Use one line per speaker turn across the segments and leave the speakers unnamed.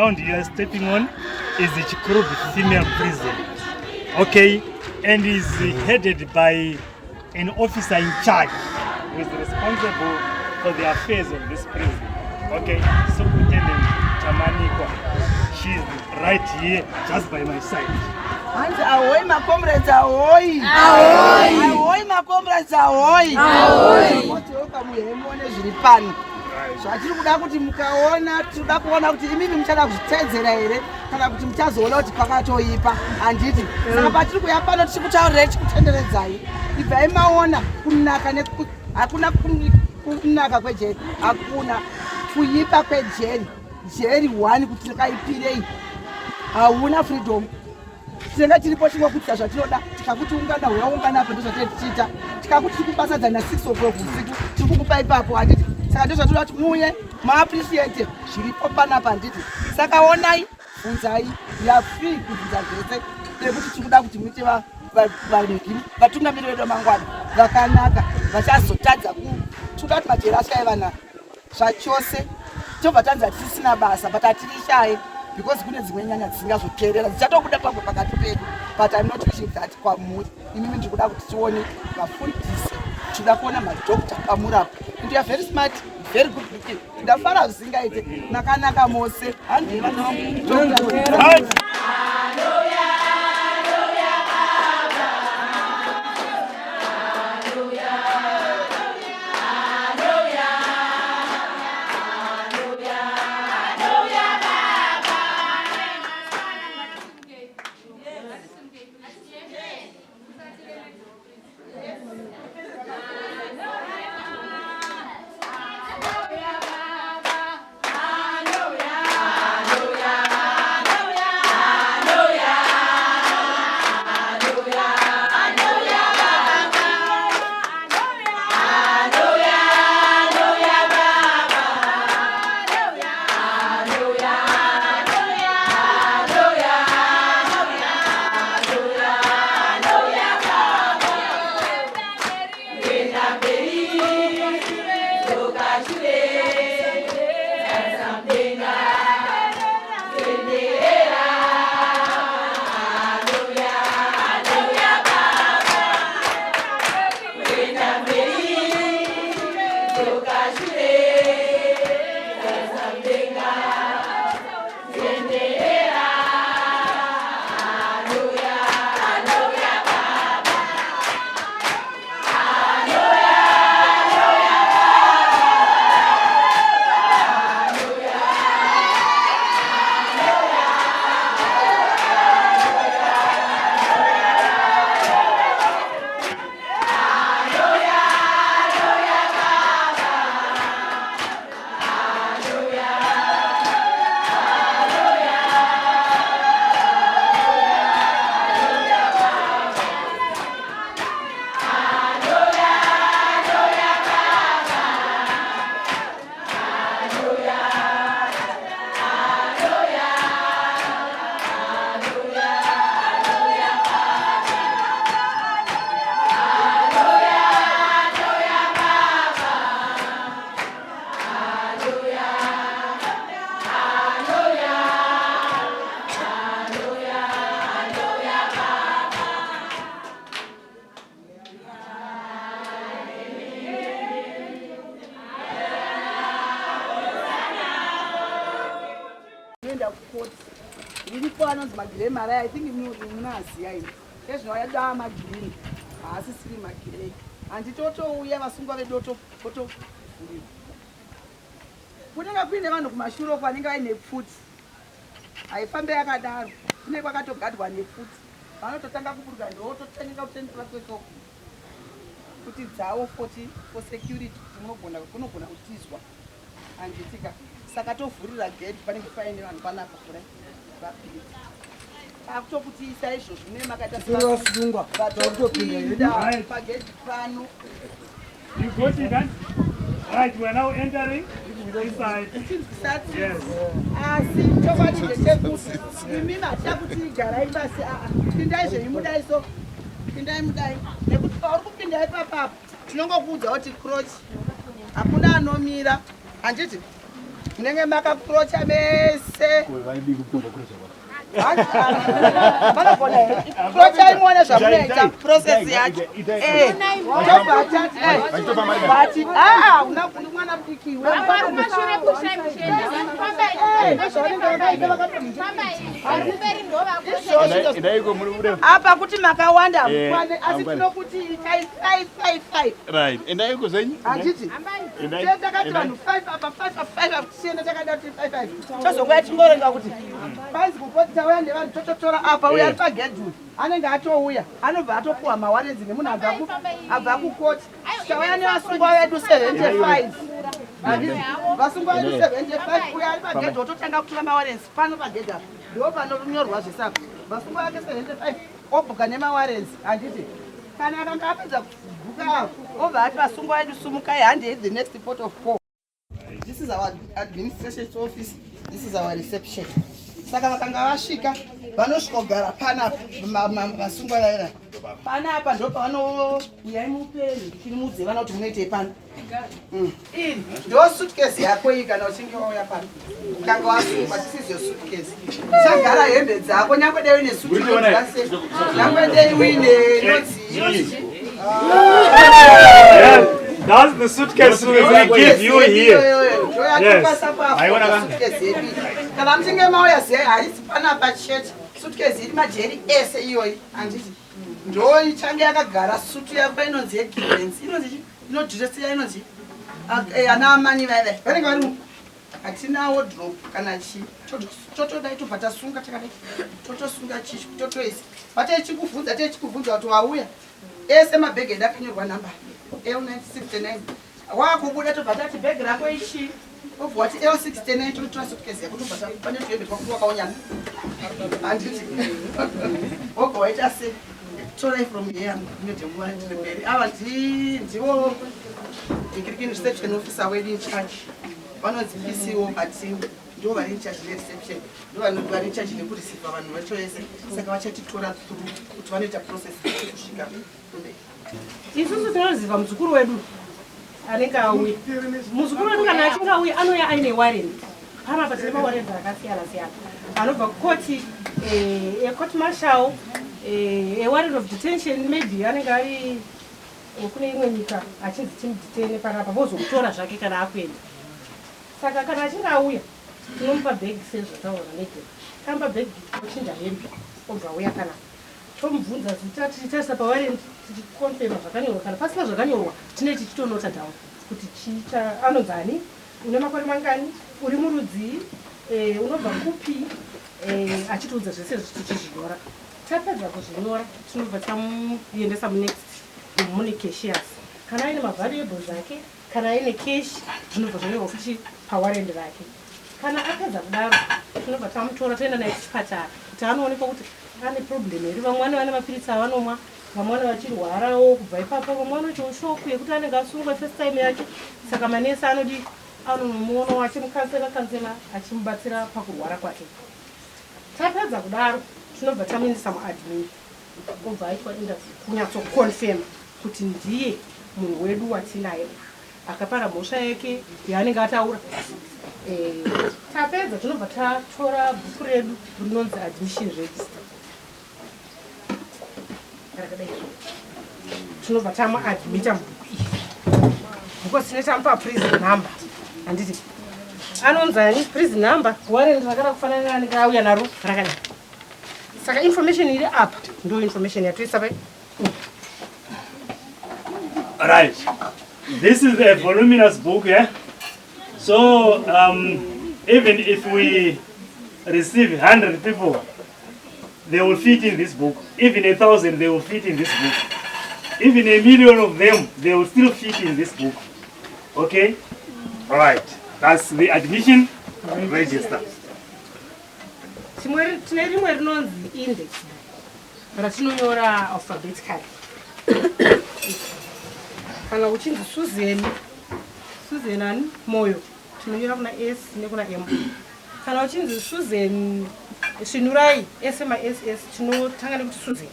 ground you are stepping on is the Chikurubi Female Prison. Okay, and is headed by an officer in charge who is responsible for the affairs of this prison. Okay, Superintendent Chamanikwa. She's right here, just by my side.
Hanzi ahoi macomrades ahoi. Ahoi. Ahoi macomrades ahoi. Ahoi. Motoka muhemone zviri pano. Zvatiri kuda kuti mukaona tinoda kuona kuti imimi muchada kuzvitedzera here kana kuti muchazoona kuti pakatoipa handiti. Saka patiri kuya pano tichikutaurirai tichikutenderedzai. Ibvai maona kunaka ne hakuna kunaka kwejeri hakuna kuipa kwejeri. Jeri one kuti rakaipirei hauna freedom tinenge tiripo tingokuitira zvatinoda tikakuti ungana huya ungana apa ndozvatinenge tichiita tikakuti tiri kubasadza na 6 o'clock usiku tiri kukupa ipapo handiti saka ndozvatinoda kuti muuye maappreciate zviripo panapa handiti saka onai bvunzai ya free kubvunza zvese nekuti tiri kuda kuti muite vatungamiri vedu vamangwana vakanaka vachazotadza ku tikuda kuti majeri ashaye vana zvachose tobva tanzi hatisisina basa but hatirishaye because kune dzimwe nyanya dzisingazoteerera dzichatobuda pamwe pakati pedu but im not wishing that kwamuri imimi ndiri kuda kuti tione vafundisi tinoda kuona madoctor pamurapo and youare very smart very good looking ndafara zvisingaite makanaka mose handei vana vangu. Inoenda kukoti riripo anonzi magrey mari i think munoaziya ini ezvino yadaa magreen haasisiri magrey handitotouya vasungwa vedu otovhurirwa kunenge kuine vanhu kumashure uko vanenge vaine pfuti haifambe yakadaro kunenge kwakatogadwa nepfuti vanototanga kuburuka ndoototenga kutendera kwesoko kuti dzavo 40 for security kuti munogona kunogona kutizwa Handitika saka tovhurira gate panenge paine vanhu panapa kudai vapinda takutokutiisa izvozvo mune makaita
sevasungwa takutopinda
pagate pano.
You got it, huh? Right, we are now entering inside. Yes.
Asi chokwadi ndechekuti imi matya kuti garai pasi aa pindai zvenyu mudai so pindai mudai nekuti pauri kupinda ipapapa tinongokuudza kuti croch hakuna anomira handiti. Munenge makakurocha mese. Vanogona here? Kurochai muone zvamunoita process yacho. Eh, tobva tati eh, but ah, una mwana mudiki iwe. Apa kuti makawanda hamukwane asi tinokuti itai 5 5 5.
Right. Endai zvenyu.
Handiti? Takati vanhu 5 apa 5 apa 5 apa tichienda takada kuti 5 5. Tozonguya tingoronga kuti panzi kupoti tauya nevanhu tototora apa uya ari pagedhi anenge atouya anobva atopuwa mawarrants nemunhu abva kukoti. Tauya nevasungwa vedu 75. Handiti? Vasungwa vedu 75 uya ari pagedhi ototanga kutora mawarrants pano pagedhi apa. Ndipo panonyorwa zvese apa. Vasungwa vake 75 obhuka nemawarrants handiti? Kana akanga apedza kubhuka apo obva ati vasungwa vedu sumukai handei the next port of call. This is our administration office. This is our reception. Saka vakanga vasvika vanosvikogara panapa vasungwa vaira panapa ndo pavanouyai mupenyu chiri vana kuti munoitei pano. Iri ndo suitcase yako iyi kana uchinge wauya pano ukanga wasungwa. This is your suitcase. Chagara hembe dzako nyangwe dei uine suitcase, nyangwe dei uine inonzi
Yeah, that's the suitcase we give you here. Yes.
Kana muchinge mauya ziyai haisi panapa chete suitcase iri majeri ese iyoyi handiti ndo ichange yakagara sutu yako inonzi yegirens inonzi inodhiresiya inonzi ana amani vaivai vanenge vari hatina wardrobe kana chii totodai tobva tasunga takadai totosunga chichi totoisa vateichikubvunza teichikubvunza kuti wauya ese mabhegi edu akanyorwa namba L969 wakubuda tobva tati bhegi rako ichi obva wati L69 totora suitcase yako tobva pane tuhembe twako wakaonyana handiti wobva waita se torai from here nedhenguva tiri mberi ava ndivo ikirikini reception officer wedu in charge vanonzi PCO but ndo vari in charge nereception ndo vari in charge nekureceiva vanhu vacho vese saka vachatitora through kuti vanoita process kusvika kumberi.
Isusu tinoziva muzukuru wedu anenge auya. Muzukuru wedu kana achinge auya anouya aine warrant. Panapa tine mawarrant akasiyana siyana anobva kukoti, ecourt martial, ewarrant of detention, maybe anenge ari kune imwe nyika achinzi timudetaine panapa vozomutora zvake kana akuenda. Saka kana achinge auya tinomupa bhegi sezvataura negero tamupa bhegi ochinja hembe obva auya panapa tomubvunza zita tichitarisa pawarrant tichiconfirma zvakanyorwa. Kana pasina zvakanyorwa tinee tichitonota down kuti chicha anonzi ani, une makore mangani, uri murudzii, unobva kupi, achitiudza zvese tichizvinyora. Tapedza kuzvinyora tinobva tamuendesa munext mune cashiers. Kana aine mavaluables ake, kana aine cash, zvinobva zvanyorwa futi pawarrant rake. Kana apedza kudaro tinobva tamutora toenda naye kuchipatara kuti anoonekwa kuti ane problem here. Vamwe vane mapiritsi avanomwa, vamwe vane vachirwarawo kubva ipapo, vamwe vanoitawo shock yekuti anenge asungwa first time yake. Saka manesi anodi anonomuonawo achimucounsela counsela achimubatsira pakurwara kwake. Tapedza kudaro tinobva tamuendesa muadmin obva aitwa interview kunyatsoconfirma kuti ndiye munhu wedu watinaye akapara mhosva yake yaanenge ataura. Tapedza tinobva tatora bhuku redu rinonzi admission register rakadai. Tinobva tamuadmita mubhuku iri because tine tamupa prison number handiti anonzani prison number warrant rakada kufanana anenge auya naro rakadai. Saka information iri apa ndo information yatoisa pai.
Right. This is a voluminous book, yeah? So even if we receive 100 people, they will fit in this book. Even 1,000, they will fit in this book. Even 1 million of them, they will still fit in this book. Okay? All right. That's the admission register.
Tine rimwe rinonzi index ratinonyora alphabetically. Kana uchinzi Susan, Susan ani Moyo, tinonyora kuna S nekuna M. Kana uchinzi Susan Svinurai, ese mass tinotanga nekuti Susan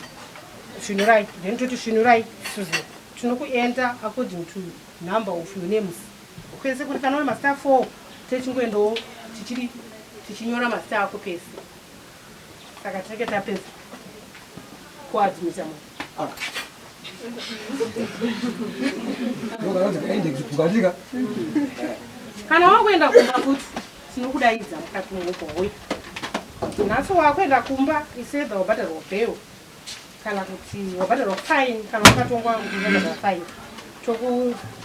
Svinurai, then toti Svinurai Susan. Tinokuenda according to number of your names kwese kuti kana uri mastar 4. Techingoendawo tichiri tichinyora mazita ako pese. Saka tinenge tapedza kuadmita munhu. Kana wakuenda kumba futi tinokudaidza mukati meugowe. Nhasi wakuenda kumba isedha wabhadharwa bail kana kuti wabhadharwa fine kana wakatongwa kuti uchabhadhara fine.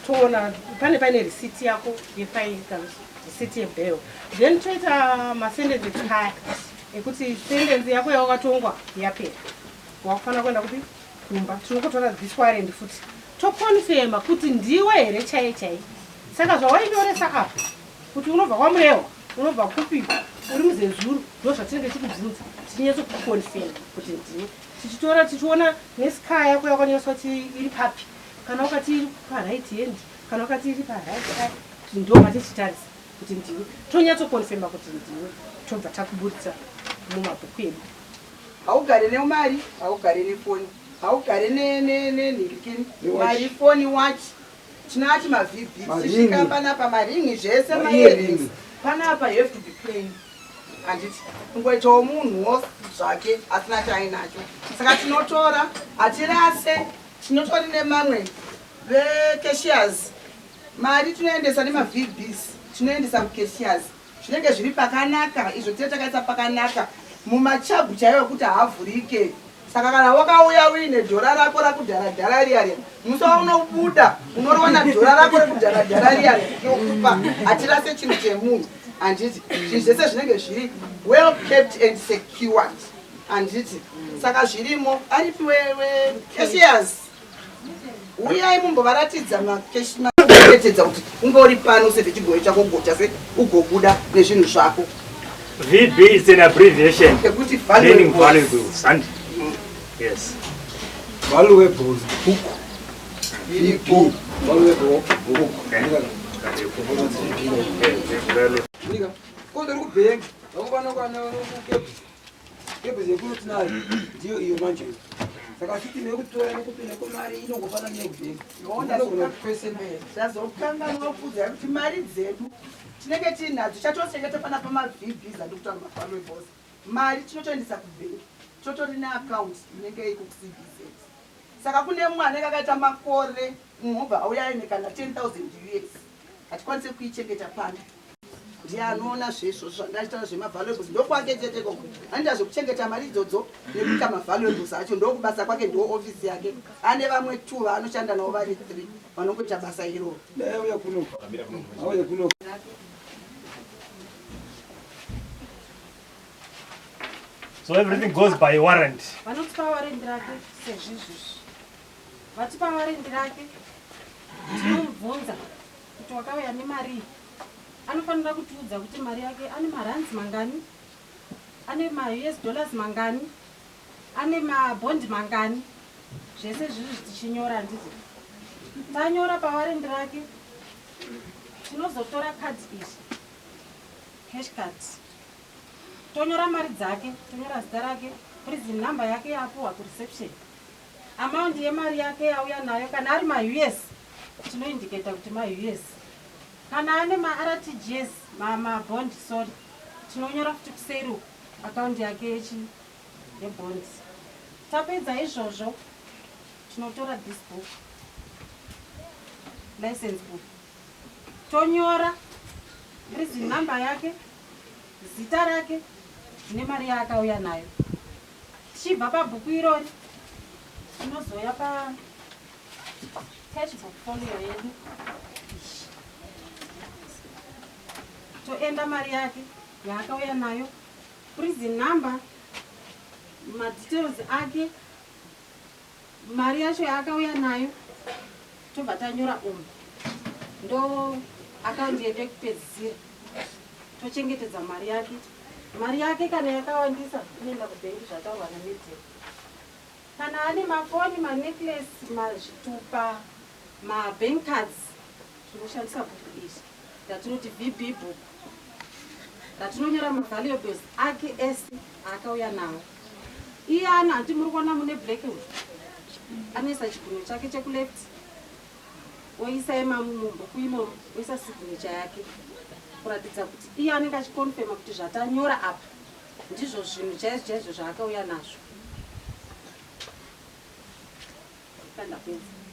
Toona pane paine receipt yako yefine kana receipt yebail. Then toita masentence expire ekuti sentence yako yawakatongwa yapera. Wakufanira kuenda kupi? Kumba. Tinokutora this warrant futi. Tokonfema kuti ndiwe here chaiye chaiye. Saka zvawainyoresa apa kuti unobva kwaMurehwa, unobva kupi, uri muZezuru, ndozvatinenge tichikubvunza tichinyatsokukonfema kuti ndiwe. Tichitora tichiona nescar yako yakanyoreswa kuti iri papi. Kana ukati iri paright hand, kana ukati iri paright eye, ndo patichitarisa kuti ndiwe. Tonyatsokonfema kuti ndiwe, tobva takuburitsa mumabhuku edu.
Haugare nemari, haugare nefoni, haugare nenhingirikini, mari, foni, watch. Tinati maVB tisvika panapa maringi zvese maearrings panapa you have to be plain. Handiti kungoitawo munhuwo zvake asina chaainacho. Saka tinotora hatirase, tinotori nemamwe vecashiers. Mari tinoendesa nemaVBs tinoendesa kucashiers. Zvinenge zviri pakanaka izvo tine takaisa pakanaka mumachabhu chaiwo ekuti haavhurike. Saka kana wakauya uine dhora rako rakudhara-dhara riya riya, musi waunobuda unoriwana dhora rako rekudhara-dhara riya riya tinokupa. Hatirase chinhu chemunhu, handiti? Zvinhu zvese zvinenge zviri well kept and secured, handiti? Saka zvirimo. Aripi wecashiers? Uyai mumbovaratidza makesh makuchengetedza kuti unge uri pano useve chigoyo chako ugocha se ugobuda nezvinhu zvako.
VB is an abbreviation
Ekuti
meaning
valuables.
valuables. And yes.
Valuables book. VB. Valuable book.
Valuable.
Kondo uri kubhengi, vakupano kukebs. Kebs yekuno tinayo ndiyo iyo manje. Saka system yekutora nekupinda kwemari inongofanana neyekubhengi. Unogona kukwesena.
Zvazokanganwa kuudza kuti mari dzedu tinenge tiinadzo chatochengeta pana pamaVBs andi kutaura mavaluables. Mari tinotoendesa kubhengi, totori neaccount inenge iri kuCBZ. Saka kune mumwe anenge akaita makore mumwe auya aine kana 10,000 US, hatikwanisi kuichengeta pano. Ndiye anoona zvezvo zvandachitaura zvemavaluables, ndokwake chete ikoko. Anoita zvekuchengeta mari idzodzo nekuita mavaluables acho, ndokubasa kwake, ndo ofisi yake. Ane vamwe two vaanoshanda navo vari three vanongoita basa iroro.
Dai auya kuno. Auya kuno.
So everything goes by warrant.
Vanotipa warrant rake sezvizvizvi. Vatipa warrant rake, tinomubvunza kuti wakauya nemari. Anofanira kutiudza kuti mari yake ane marands mangani, ane maUS dollars mangani, ane mabhondi mangani. Zvese zvizvi tichinyora, handiti? Tanyora pawarrant rake, tinozotora kadhi iri, cash card, tonyora mari dzake, tonyora zita rake, prison number yake yaapuhwa kureception, amount yemari yake yauya nayo. Kana ari maUS tinoindicata kuti maUS. Kana ane maRTGS, mabond, sorry, tinonyora futi kuseri uku akaunti yake yechi yebond. Tapedza izvozvo, tinotora this book, license book, tonyora prison number yake, zita rake nemari yaakauya nayo. Tichibva pabhuku irori, tinozoya pa cash book folio yedu, toenda mari yake yaakauya nayo, prison number, madetails ake, mari yacho yaakauya nayo, tobva tanyora umu. Ndo akaunti yedu yekupedzisira. Tochengetedza mari yake. Mari yake kana yakawandisa inoenda kubhengi, zvataurwa namadam. Kana ane mafoni, manecklace, mazvitupa, mabank cards, tinoshandisa bhuku iri ratinoti VB book, ratinonyora mavaluables ake ese aakauya nawo. Iye ano, hanti muri kuona mune black uyu, anoisa chigunwe chake chekuleft, oisa mubhuku imomo, oisa signature yake. Kuratidza kuti iye anenge achikonfema kuti zvatanyora apa ndizvo zvinhu chaizvo chaizvo zvaakauya nazvo. Ndapedza.